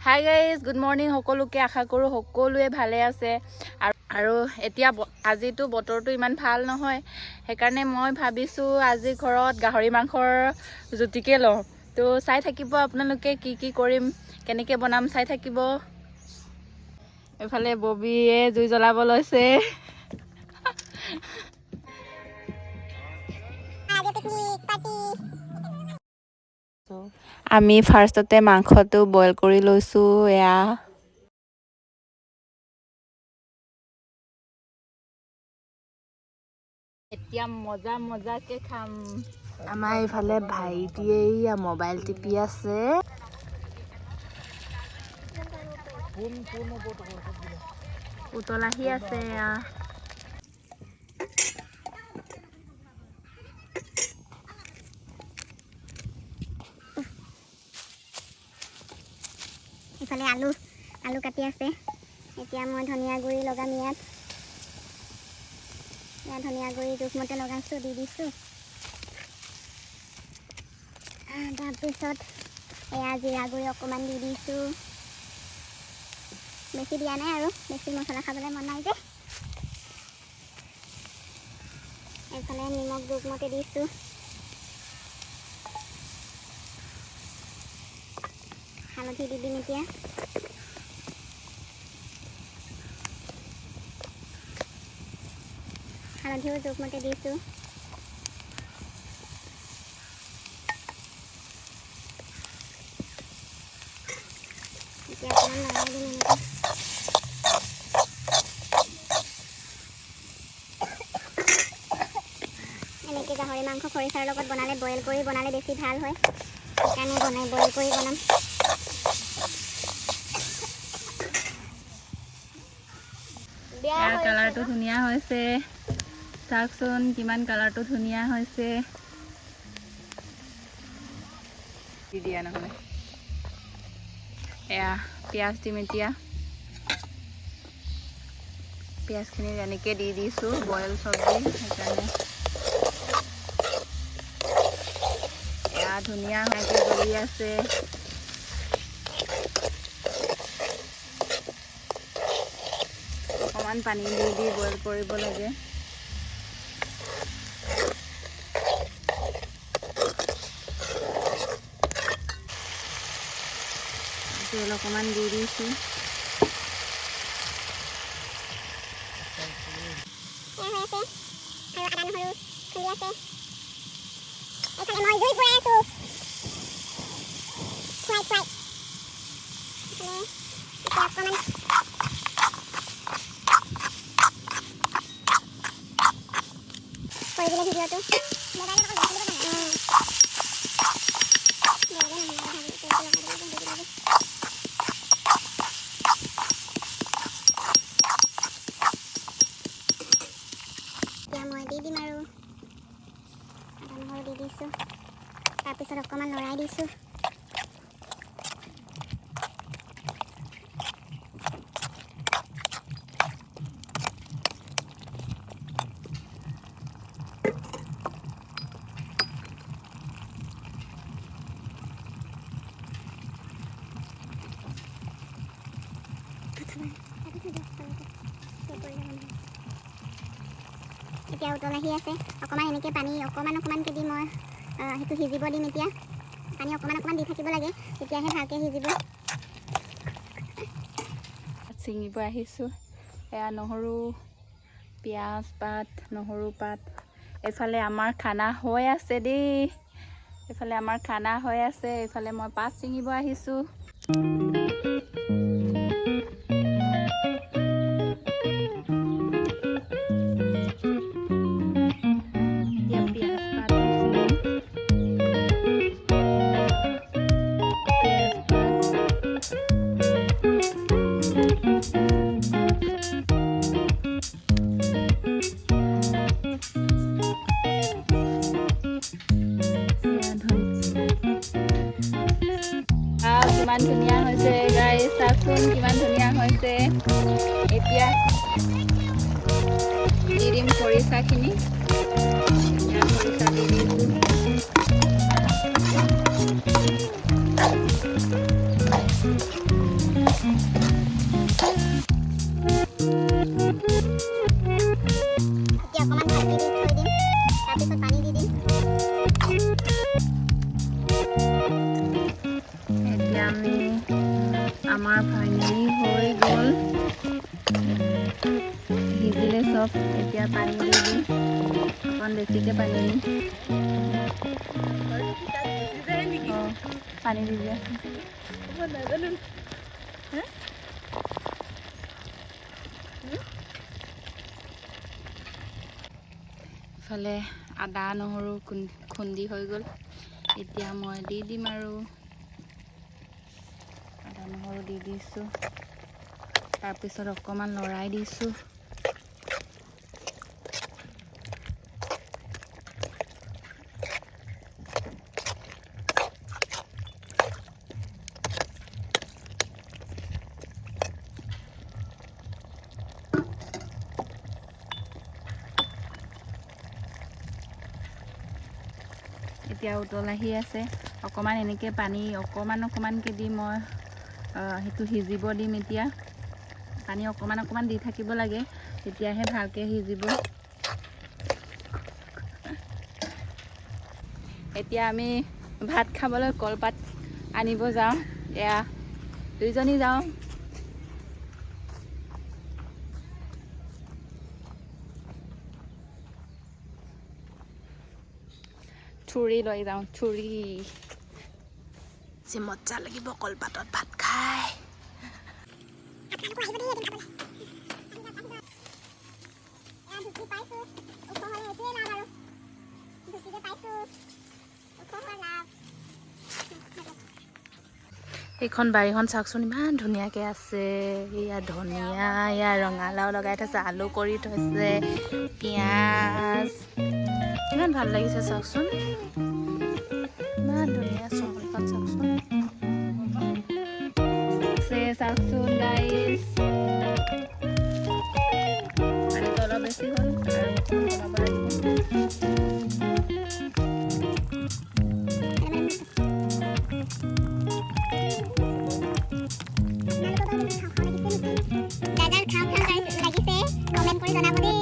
Hi guys, good morning সকলোকে। আশা কৰোঁ সকলোৱে ভালে আছে। আৰু এতিয়া আজিতো বতৰটো ইমান ভাল নহয়, সেইকাৰণে মই ভাবিছোঁ আজি ঘৰত গাহৰি মাংসৰ জুতিকে লওঁ। তো চাই থাকিব আপোনালোকে, কি কি কৰিম, কেনেকৈ বনাম চাই থাকিব। এইফালে ববীয়ে জুই জ্বলাব লৈছে। আমি ফাৰ্ষ্টতে মাংসটো বইল কৰি লৈছোঁ। এয়া এতিয়া মজা মজাকে খাম। আমাৰ এইফালে ভাইটিয়ে এইয়া মোবাইল টিপি আছে। উতল আহি আছে এয়া। ইফালে আলু আলু কাটি আছে। এতিয়া মই ধনিয়া গুড়ি লগাম ইয়াত। ইয়াত ধনিয়া গুড়ি জোখমতে লগাইছোঁ, দি দিছোঁ। তাৰপিছত এয়া জিৰা গুড়ি অকণমান দি দিছোঁ। বেছি দিয়া নাই আৰু, বেছি মছলা খাবলৈ মন নাই যে। এইফালে নিমখ জোখমতে দিছোঁ। হালধি দি দিম এতিয়া। হালধিও জোখমতে দিছোঁ। এতিয়া অকণমান লৰাই দিম এনেকৈ। এনেকৈ গাহৰি মাংস খৰিচাৰ লগত বনালে, বইল কৰি বনালে বেছি ভাল হয়। সেইকাৰণে বইল কৰি বনাম। এয়া কালাৰটো ধুনীয়া হৈছে, চাওকচোন কিমান কালাৰটো ধুনীয়া হৈছে। দি দিয়া নহ'লে। এয়া পিঁয়াজ দিম এতিয়া। পিঁয়াজখিনি এনেকৈ দি দিছোঁ, বইল চব্জি সেইকাৰণে। এয়া ধুনীয়াকৈ জ্বলি আছে। অকণমান পানী দি দি বইল কৰিব লাগে। তেল অকণমান দি দিছোঁ। এয়া হৈ আছে আৰু আদা নহৰু খুন্দি আছে। এইফালে মই জুই পুৰাই আছোঁ খুৱাই খুৱাই। এইফালে এতিয়া অকণমান কৰি দিলে ভিডিঅ'টো। বেলেগে নহয় আৰু, ভাজি তেলটো লগাই দিলে দি দিলে। এতিয়া মই দি দিম আৰু আদা নহৰু দি দিছোঁ। তাৰপিছত অকণমান লৰাই দিছোঁ। এতিয়া উতল আহি আছে। অকণমান এনেকৈ পানী অকণমান অকণমানকৈ দি মই সেইটো সিজিব দিম। এতিয়া পানী অকণমান অকণমান দি থাকিব লাগে, তেতিয়াহে ভালকৈ সিজিব। ছিঙিব আহিছোঁ। এয়া নহৰু, পিঁয়াজ পাত, নহৰু পাত। এইফালে আমাৰ খানা হৈ আছে দেই। এইফালে আমাৰ খানা হৈ আছে। এইফালে মই পাত ছিঙিব আহিছোঁ। এতিয়া পিঁয়াজ পাত ছিঙিম। পিঁয়াজ পাত। এয়া কিমান ধুনীয়া হৈছে গাইজ, চাওকচোন কিমান ধুনীয়া হৈছে। এতিয়া দি দিম খৰিচাখিনি। এয়া খৰিচা দি দিছোঁ। য়ামি। আমাৰ ফাইনেলি হৈ গ'ল। সিজিলে চব। এতিয়া পানী দি দিম, অকণ বেছিকৈ পানী দিম। অঁ, পানী দি দিয়া। ইফালে আদা নহৰু খুন্দি হৈ গ'ল। এতিয়া মই দি দিম আৰু আদা নহৰু দি দিছোঁ। তাৰপিছত অকণমান লৰাই দিছোঁ। এতিয়া উতল আহি আছে। অকণমান এনেকৈ পানী অকণমান অকণমানকৈ দি মই সেইটো সিজিব দিম। এতিয়া পানী অকণমান অকণমান দি থাকিব লাগে, তেতিয়াহে ভালকৈ সিজিব। এতিয়া আমি ভাত খাবলৈ কলপাত আনিব যাওঁ। এয়া দুইজনী যাওঁ। ছুৰী লৈ যাওঁ, ছুৰী। যি মজা লাগিব কলপাতত ভাত খাই। আপোনালোকো আহিব দেই এদিন খাবলৈ। এয়া ঢুকি পাইছোঁ, ওখ হ'লে এইটোৱে লাভ আৰু। ঢুকি যে পাইছোঁ, ওখ হোৱাৰ লাভ। এইখন বাৰীখন চাওকচোন, ইমান ধুনীয়াকৈ আছে। এয়া ধনিয়া, এয়া ৰঙালাও লগাই থৈছে, আলু কৰি থৈছে, পিঁয়াজ। ইমান ভাল লাগিছে চাওকচোন, ইমান ধুনীয়া চহৰখন চাওকচোন। আছে চাওকচোন গাইজ, পানীটো অলপ বেছি হ'ল আৰু অকণমান কমাব লাগিব। আপোনালোকৰ বাৰু খাওঁ খাওঁ লাগিছে নেকি? যাৰ যাৰ খাওঁ খাওঁ লাগিছে কমেণ্ট কৰি জনাব দেই,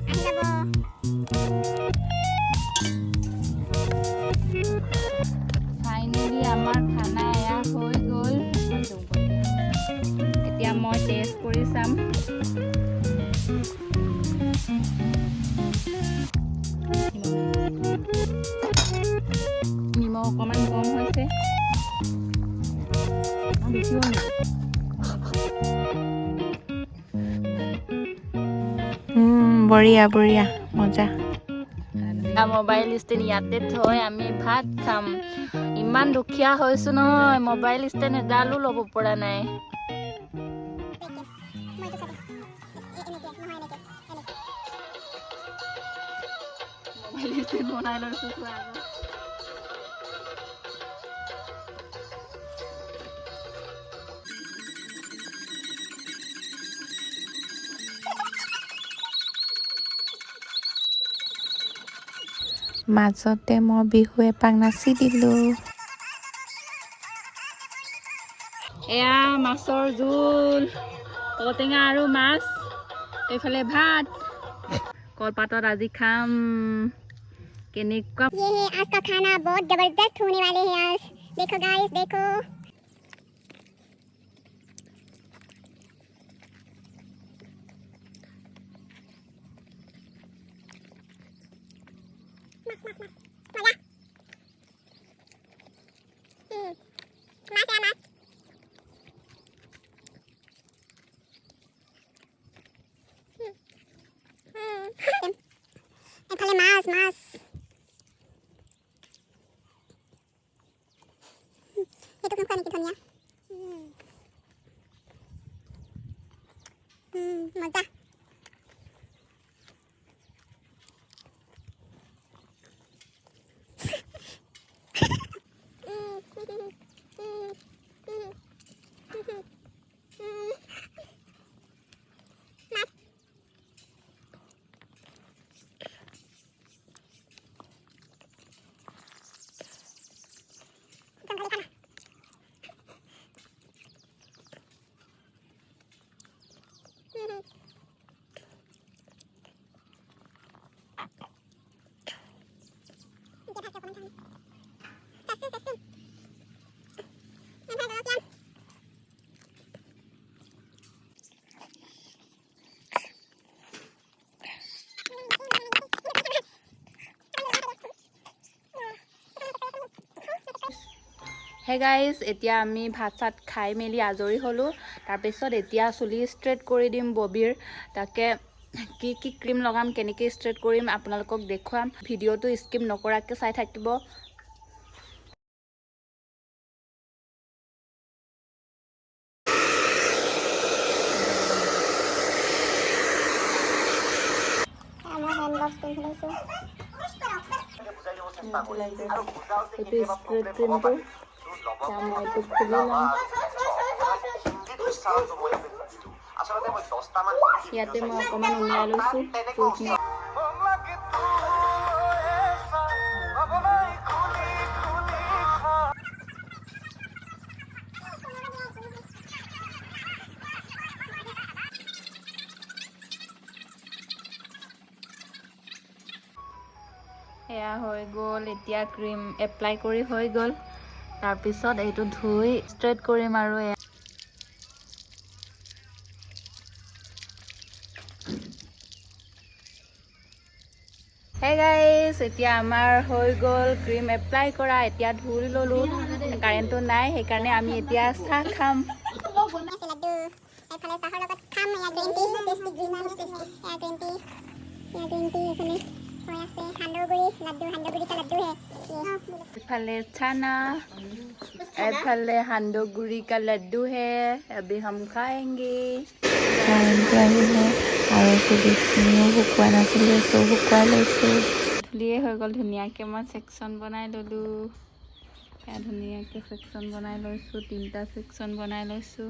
আহি যাব। ফাইনেলি আমাৰ খানা এয়া হৈ গ'ল। এতিয়া মই টেষ্ট কৰি চাম। নিমখ অকণমান কম হৈছে, বেছি হ'ল নেকি? বঢ়িয়া বঢ়িয়া, মজা। মোবাইল ষ্টেণ্ড ইয়াতে থৈ আমি ভাত খাম। ইমান দুখীয়া হৈছো নহয়, মোবাইল ষ্টেণ্ড এডালো ল'ব পৰা নাই। মই এইটো চাগে এনেকে নহয়, এনেকে এনেকে। মোবাইল ষ্টেণ্ড বনাই লৈছো, চোৱা আকৌ। মাজতে মই বিহু এপাক নাচি দিলোঁ। এয়া মাছৰ জোল, ঔটেঙা আৰু মাছ, এইফালে ভাত। কলপাতত আজি খাম। কেনেকুৱা ये है आज का खाना, बहुत जबरदस्त होने वाले हैं आज। देखो गाइस, देखो। मस्त मस्त मस्त, मजा। माछ है माछ। এইফালে মাছ মাছ। সেইটো নোখোৱা নেকি ধনিয়া? মজা। মাছ। জংঘলী খানা। হে গাইজ, এতিয়া আমি ভাত চাত খাই মেলি আজৰি হ'লোঁ। তাৰপিছত এতিয়া চুলি ষ্ট্ৰেইট কৰি দিম ববিৰ। তাকে কি কি ক্ৰীম লগাম, কেনেকৈ ষ্ট্ৰেইট কৰিম আপোনালোকক দেখুৱাম। ভিডিঅ'টো স্কিপ নকৰাকৈ চাই থাকিব। মই হেণ্ড গ্লভছ পিন্ধি লৈছোঁ। এইটো ষ্ট্ৰেইট ক্ৰীমটো, মই এইটো খুলি ল'ম। ইয়াতে মই অকণমান উলিয়াই লৈছোঁ চুলিখিনি। এয়া হৈ গ'ল। এতিয়া ক্ৰীম এপ্লাই কৰি হৈ গ'ল। তাৰপিছত এইটো ধুই ষ্ট্ৰেইট কৰিম আৰু এয়া। হে গাইজ, এতিয়া আমাৰ হৈ গ'ল ক্ৰীম এপ্লাই কৰা। এতিয়া ধুই ল'লোঁ। কাৰেণ্টটো নাই, সেইকাৰণে আমি এতিয়া চাহ খাম। আছে লাড্ডু। এইফালে চাহৰ লগত খাম। এয়া green tea, tasty, green tea, tasty. এয়া গ্ৰীণ টি, এয়া গ্ৰীণ টি। এইফালে হৈ আছে সান্দহগুড়ি লাড্ডু। সান্দহগুড়ি का लड्डू है ये। এইফালে চানা, এইফালে সান্দহগুড়ি का लड्डू है। अभी हम खाएंगे। কাৰেণ্টটো আহিলে আৰু চুলিখিনিও শুকোৱা নাছিলে, চ' শুকুৱাই লৈছোঁ। ধুলিয়ে হৈ গ'ল। ধুনীয়াকৈ মই ছেকশ্যন বনাই ল'লোঁ। এয়া ধুনীয়াকৈ ছেকশ্যন বনাই লৈছোঁ, তিনিটা ছেকশ্যন বনাই লৈছোঁ।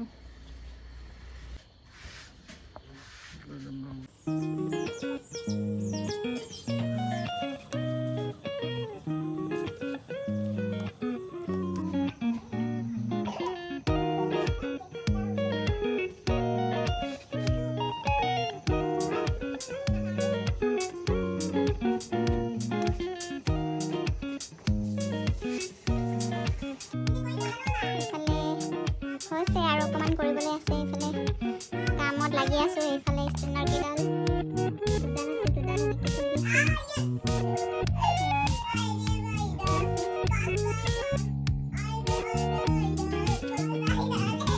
এইফালে হৈছে আৰু অকণমান কৰিবলৈ আছে। এইফালে কামত লাগি আছোঁ। এইফালে ষ্টেণ্ডাৰ কেইডাল দুডাল আছে, দুডাল এনেকৈ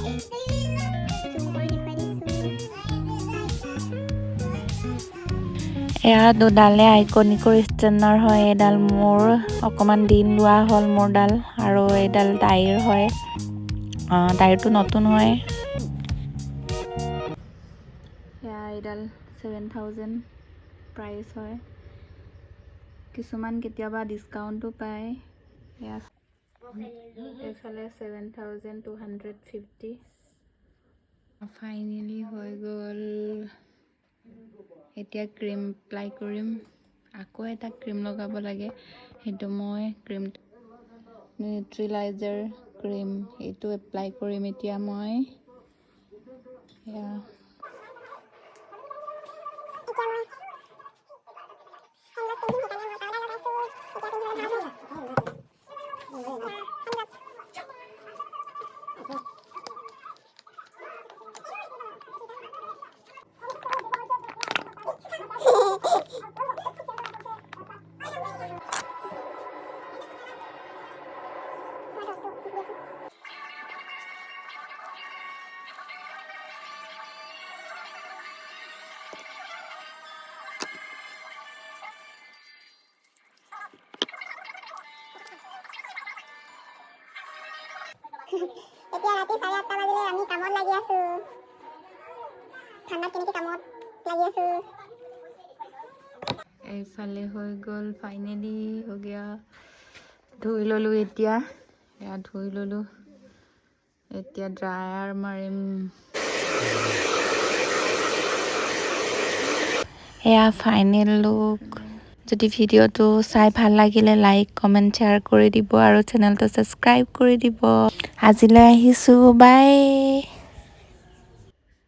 থৈ দিছোঁ। জুম কৰি দেখুৱাই দিছোঁ। এয়া দুডালে আইকনিকৰ ষ্টেণ্ডাৰ হয়। এইডাল মোৰ অকণমান দিন লোৱা হ'ল মোৰডাল আৰু এইডাল তাইৰ হয়। তাইৰটো নতুন হয়। এয়া এইডাল 7000 প্ৰাইচ হয়। কিছুমান কেতিয়াবা ডিছকাউণ্টো পায়। এয়া এইফালে 7250। ফাইনেলি হৈ গ'ল। এতিয়া ক্ৰীম এপ্লাই কৰিম। আকৌ এটা ক্ৰীম লগাব লাগে। সেইটো মই ক্ৰীম নিউট্ৰিলাইজাৰ ক্ৰীম, এইটো এপ্লাই কৰিম এতিয়া মই। এয়া। এতিয়া মই হেণ্ড গ্লভছ পিন্ধিম, সেইকাৰণে মই পাউডাৰ লগাইছোঁ। এতিয়া পিন্ধিবলৈ ভাল হয়। Hand gloves. এতিয়া ৰাতি 8:30 বাজিলে, আমি কামত লাগি আছো। ঠাণ্ডাত কেনেকৈ কামত লাগি আছো। এইফালে হৈ গ'ল, ফাইনেলি हो गया। ধুই ল'লোঁ এতিয়া। এয়া ধুই ল'লোঁ। এতিয়া ড্ৰায়াৰ মাৰিম। এয়া ফাইনেল লুক। যদি ভিডিঅ'টো চাই ভাল লাগিলে লাইক, কমেণ্ট, শ্বেয়াৰ কৰি দিব আৰু চেনেলটো ছাবস্ক্ৰাইব কৰি দিব। আজিলৈ আহিছোঁ, বাই।